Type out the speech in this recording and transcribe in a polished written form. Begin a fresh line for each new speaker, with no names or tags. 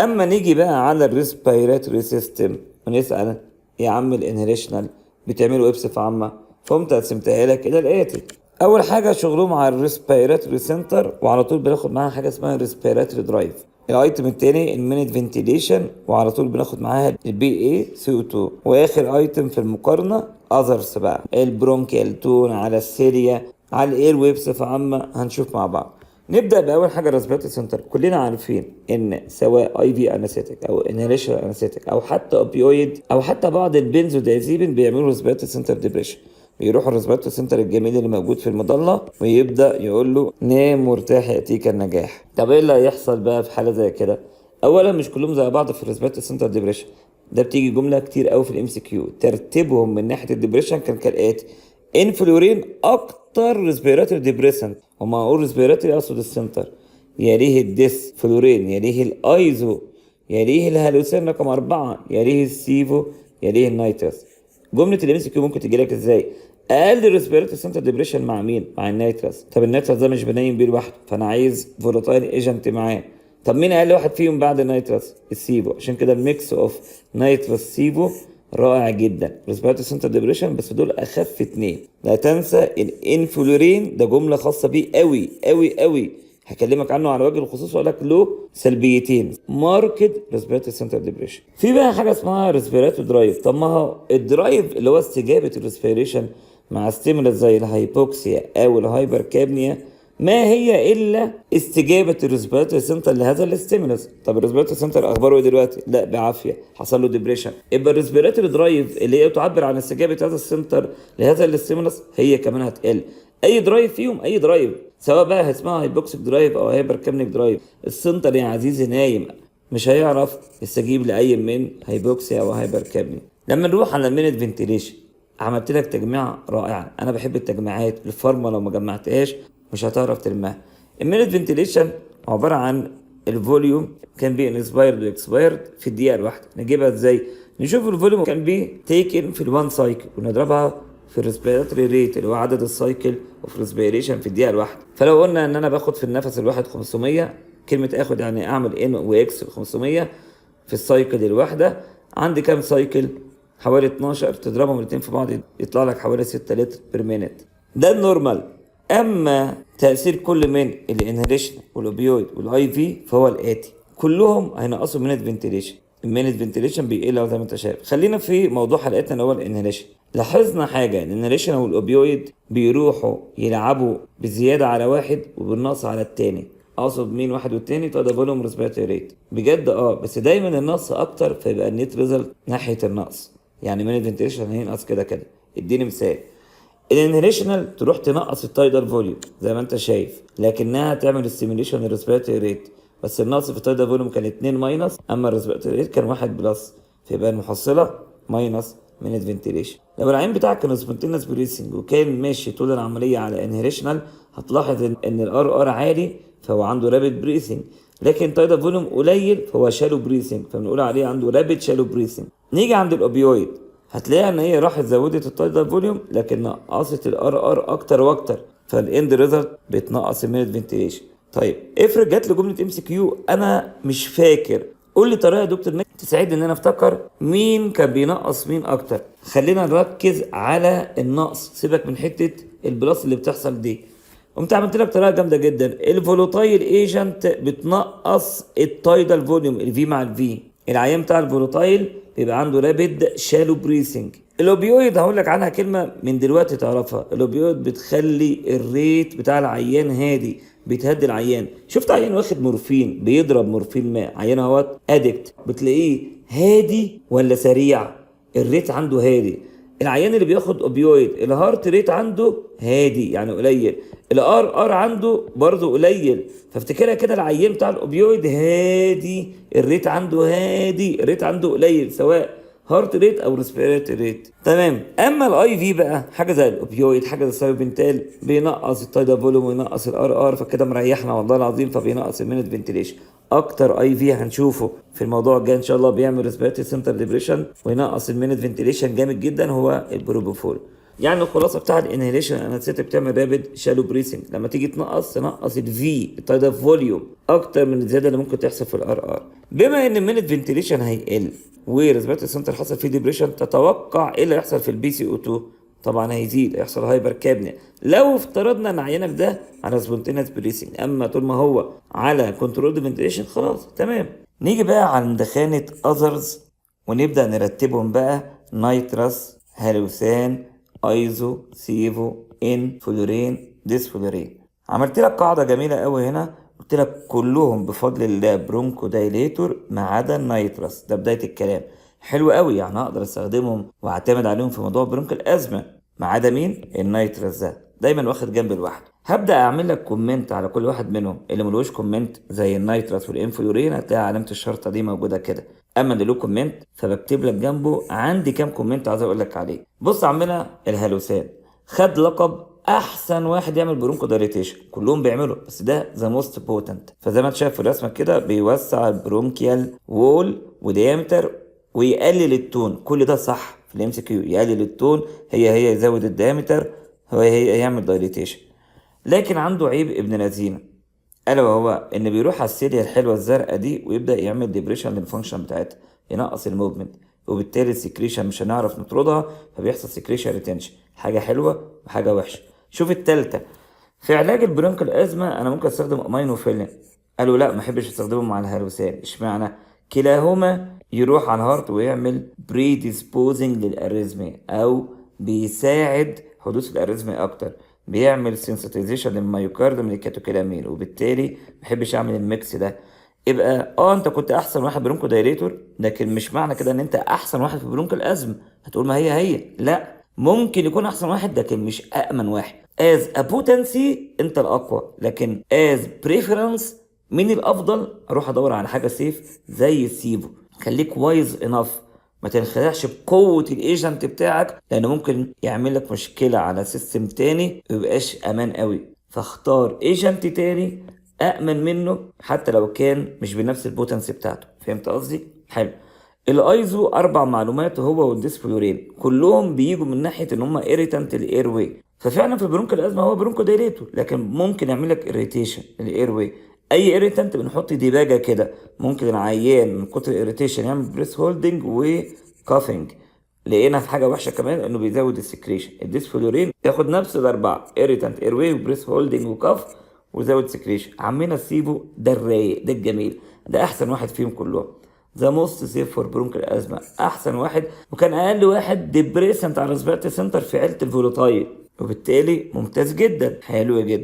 اما نيجي بقى على ال respiratory system ونسال يا عم ال inhalational بتعملوا ايه بصفة عامه؟ فقمت قسمتها لك الى الاتي. اول حاجة شغلهم على ال respiratory center، وعلى طول بناخد معاها حاجة اسمها respiratory drive. ال item التاني ال minute ventilation، وعلى طول بناخد معاها ال PaCO2. واخر item في المقارنة others بقى، ال bronchial tone على ال cilia على ال airway بصفة عامه، هنشوف مع بعض. نبدا باول حاجة respiratory center. كلنا عارفين ان سواء IV anesthetic او inhalation anesthetic او حتى opioid او حتى بعض البنزودايزيبين بيعملوا respiratory center depression. بيروح ال respiratory center الجميل اللي موجود في ال medulla ويبدا يقول له نام وارتاح ياتيك النجاح. طب ايه اللي هيحصل بقى في حاله زي كده؟ اولا مش كلهم زي بعض في ال respiratory center depression. ده بتيجي جملة كتير قوي في ال MCQ. ترتيبهم من ناحية ال depression كان كالاتي: enflurane اكتر respiratory depressant، وما اقول respiratory اقصد ال center، يليه ال desflurane، يليه الايزو، يليه ال halothane رقم 4، يليه ال sevo، يليه ال nitrous. جملة ال MCQ ممكن تجي لك ازاي؟ اقل respiratory center depression مع مين؟ مع ال nitrous. طب ال nitrous ده مش بنيم بيه لوحده، فانا عايز volatile agent معاه. طب مين اقل واحد فيهم بعد ال nitrous؟ ال sevo. عشان كده ال mix of nitrous sevo رائع جدا respiratory center depression، بس دول اخف اتنين. لا تنسى ال enflurane، ده جملة خاصة بيه قوي قوي قوي، هكلمك عنه على وجه الخصوص واقول لك له سلبيتين: marked respiratory center depression. في بقى حاجة اسمها respiratory drive. طب ما هو ال drive اللي هو استجابة ال respiration مع stimulus زي ال hypoxia او ال hypercapnia، ما هي الا استجابة ال respiratory center لهذا ال stimulus. طب ال respiratory center اخباره ايه دلوقتي؟ لا بعافيه، حصل له depression. يبقى ال respiratory drive اللي هي تعبر عن استجابة هذا ال center لهذا ال stimulus هي كمان هتقل. اي drive فيهم، اي drive، سواء بقى اسمها hypoxic drive او hypercapnic drive، ال center يا عزيزي نايم، مش هيعرف يستجيب لاي من hypoxia او hypercapnia. لما نروح على ال minute ventilation، عملت لك تجميعة رائعة. أنا بحب التجميعات، ال pharma لو ما جمعتهاش مش هتعرف تلمها. ال minute ventilation عبارة عن ال volume can be inspired و expired في الدقيقة الواحدة. نجيبها ازاي؟ نشوف ال volume can be taken في ال one cycle ونضربها في ال respiratory rate اللي هو عدد ال cycle of respiration في الدقيقة الواحدة. فلو قلنا ان انا باخد في النفس الواحد 500، كلمة اخد يعني اعمل in و ex 500 في ال cycle الواحدة، عندي كام cycle؟ حوالي 12، تضربهم الاثنين في بعض يطلع لك حوالي 6 لتر per minute. ده ال normal. اما تاثير كل من ال inhalation وال opioid وال IV فهو الاتي: كلهم هينقصوا minute ventilation، ال minute ventilation بيقل زي ما انت شايف. خلينا في موضوع حلقتنا اللي هو ال inhalation. لاحظنا حاجه، ال inhalation وال opioid بيروحوا يلعبوا بزيادة على واحد وبالنقص على التاني. اقصد مين واحد والتاني؟ tidal volume، respiratory rate. بجد اه، بس دايما النقص اكتر، فيبقى ال net result ناحية النقص، يعني minute ventilation هينقص كده كده. اديني مثال: ال inhalational تروح تنقص ال tidal volume زي ما انت شايف، لكنها تعمل stimulation لل respiratory rate، بس النقص في ال tidal volume كان 2 minus، اما ال respiratory rate كان 1 plus، فيبقى المحصلة minus minute ventilation. لو العيان بتاعك كان spontaneous breathing وكان ماشي طول العملية على inhalational، هتلاحظ ان ال RR عالي، فهو عنده rapid breathing، لكن tidal volume قليل، فهو shallow breathing، فبنقول عليه عنده rapid shallow breathing. نيجي عند ال opioid، هتلاقيها ان هي راحت زودت ال tidal volume لكن نقصت ال RR اكتر واكتر، فال end result بتنقص ال minute ventilation. طيب افرض جات لي جملة MCQ انا مش فاكر، قول لي طريقه يا دكتور تساعدني ان انا افتكر مين كان بينقص مين اكتر. خلينا نركز على النقص، سيبك من حتة ال plus اللي بتحصل دي. قمت عملت لك طريقه جامدة جدا: ال volatile agent بتنقص ال tidal volume، ال V مع ال V. العيان بتاع ال volatile بيبقى عنده rapid shallow breathing. ال opioid هقول لك عنها كلمة من دلوقتي تعرفها: ال opioid بتخلي ال rate بتاع العيان هادي، بتهدي العيان. شفت عيان واخد مورفين، بيضرب مورفين، ما عيان اهوت addict، بتلاقيه هادي ولا سريع؟ ال rate عنده هادي. العيان اللي بياخد opioid ال heart rate عنده هادي، يعني قليل، ال RR عنده برضه قليل. فافتكرها كده: العيان بتاع ال opioid هادي، ال rate عنده هادي، ال rate عنده قليل، سواء heart rate او respiratory rate، تمام؟ اما ال IV بقى، حاجة زي ال opioid، حاجة زي ال thiopental، بينقص ال tidal volume وينقص ال RR، فكده مريحنا والله العظيم، فبينقص ال minute ventilation. اكتر IV هنشوفه في الموضوع الجاي ان شاء الله بيعمل respiratory center depression وينقص ال minute ventilation جامد جدا هو البروبوفول. يعني الخلاصة بتاع ال inhalation anesthetic بتعمل rapid shallow breathing، لما تيجي تنقص تنقص ال V ال tidal volume اكتر من الزيادة اللي ممكن تحصل في ال RR. بما ان ال minute ventilation هيقل و respiratory center حصل فيه depression، تتوقع ايه اللي هيحصل في ال PCO2؟ طبعا هيزيد، هيحصل hypercapnia لو افترضنا ان عيانك ده على spontaneous breathing. اما طول ما هو على controlled ventilation خلاص تمام. نيجي بقى عند خانه others ونبدا نرتبهم بقى: nitrous، halothane، iso، sevo، enflurane، desflurane. عملت لك قاعدة جميلة قوي هنا، قلت لك كلهم بفضل الله bronchodilator ما عدا ال nitrous. ده بداية الكلام، حلو قوي، يعني اقدر استخدمهم واعتمد عليهم في موضوع bronchial asthma ما عدا مين؟ ال nitrous، ده دايما واخد جنب لوحده. هبدا اعمل لك comment على كل واحد منهم. اللي ملوش comment زي ال nitrous وال enflurane هتلاقي علامة الشرطة دي موجودة كده. اما اللي له comment فبكتب لك جنبه عندي كام comment عايز اقول لك عليه. بص عمنا، ال halothane خد لقب احسن واحد يعمل bronchodilatation، كلهم بيعملوا بس ده the most potent. فزي ما انت شايف في الرسمة كده بيوسع ال bronchial wall و diameter ويقلل ال tone. كل ده صح في ال MCQ، يقلل ال tone هي هي، يزود ال diameter هو هي، يعمل dilatation. لكن عنده عيب ابن لذينه، الا وهو ان بيروح على ال cilia الحلوة الزرقاء دي ويبدا يعمل depression لل function بتاعتها، ينقص ال movement، وبالتالي ال secretion مش هنعرف نطردها، فبيحصل secretion retention. حاجة حلوة وحاجه وحشه. شوف التالتة، في علاج ال bronchial asthma انا ممكن استخدم امينوفيلين. قالوا لا، ما احبش استخدمه مع ال halothane. اشمعنى؟ كلاهما يروح على ال heart ويعمل predisposing لل arrhythmia او بيساعد حدوث ال arrhythmia اكتر، بيعمل sensitization لل myocardium لل catecholamine، وبالتالي ما بحبش اعمل ال mix ده. يبقى انت كنت احسن واحد bronchodilator، لكن مش معنى كده ان انت احسن واحد في bronchial asthma. هتقول ما هي هي، لا، ممكن يكون احسن واحد لكن مش امن واحد. as a potency انت الاقوى، لكن as preference مين الافضل؟ اروح ادور على حاجة safe زي ال sevo. خليك wise enough، ما تنخدعش بقوة ال agent بتاعك، لانه ممكن يعمل لك مشكلة على system تاني وميبقاش امان قوي. فاختار agent تاني امن منه حتى لو كان مش بنفس ال potency بتاعته. فهمت قصدي؟ حلو. الايزو اربع معلومات هو وال desflurane، كلهم بيجوا من ناحية ان هم irritant ال airway. ففعلا في bronchial asthma هو bronchodilator، لكن ممكن يعمل لك irritation لل airway. اي irritant بنحط ديباجه كده، ممكن العيان من كتر ال irritation يعمل breath holding و coughing. لقينا في حاجة وحشة كمان انه بيزود ال secretion. ال desflurane ياخد نفس الاربعه: irritant airway و breath holding و cough وزود secretion. عمنا ال sevo ده الرايق، ده الجميل، ده احسن واحد فيهم كلهم، the most safe for bronchial asthma، احسن واحد وكان اقل واحد depressant على respiratory center في عيله ال volatile، وبالتالي ممتاز جدا، حلو جدا.